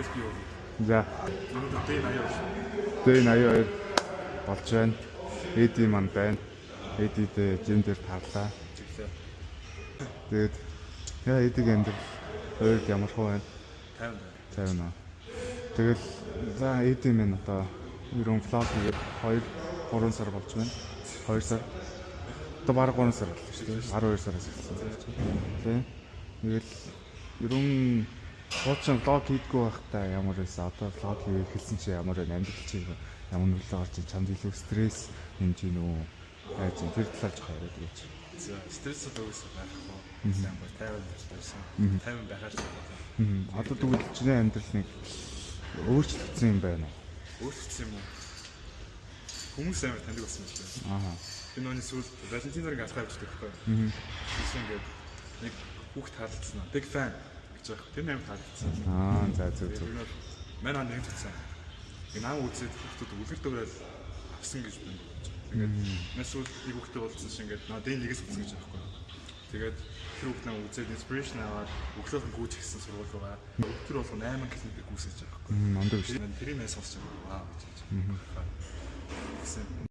Тэгэхээс би бол За, өнөөдөр day 82. Day 82 болж байна. Эди маань байна. Эдитэй gym дээр тарлаа. Чиглээ. Тэгээд яа, Эдигийн амьдрал ойрд ямар хөө байна? 50. 50 аа. Тэгэл за, Эди минь одоо ерөн vlog хийгээд 2 3 сар болж байна. 2 сар. Одоо бараг 3 сар боллоо шүү дээ. 12 сараас эхэлсэн чинь. Тийм. Тэгэл ерөн хуучин vlog хийдгүү байхдаа ямар байсан? Одоо vlog хийх эхэлсэн чи ямар байна? Амьдрал чи ямар нөлөө гарч ийн? Чамд илүү стресс хэмж гин үү? Яаж юм? Тэр талаар жоохон яриад өгөөч. За, стресс бол угсаа байхгүй. Сайн гоо 50 байсан. 50 байхаар ч байна. Одоо тэгвэл чиний амьдрал нэг өөрчлөгдсөн юм байна уу? Өөрчлөсөн юм уу? Хүмүүс амар таньдаг болсон юм шиг. Би нөөний сүүлд Валентин нарыг алхаа явчихдаг байхгүй. Тийш ингээд нэг хүүхд таалагдсан. "Big fan" гэж байгаа. Тэр амар таалагдсан. Аа, за, зөв зөв. Тэр нь манай нэг утсан. Ингээ нам үзээд хүүхдүүд үлгэр дуурайл авсан гэж би бодож байгаа. Тэгээд манай сүүлд нэг хүүхдээ уулзсан чинь ингээд надад энэ нэгээс үзсэн гэж байгаа байхгүй. Тэгээд тэр хүүхд нам үзээд inspiration аваад өглөөх нь гүйж гисэн сургууль руугаа. Өдөр болгон 8 км гүйсэж байгаа байхгүй. Мундаг биш. Тэр тэрийг мэн сонсч байгаа. Вау гэж байна. Гэсэн.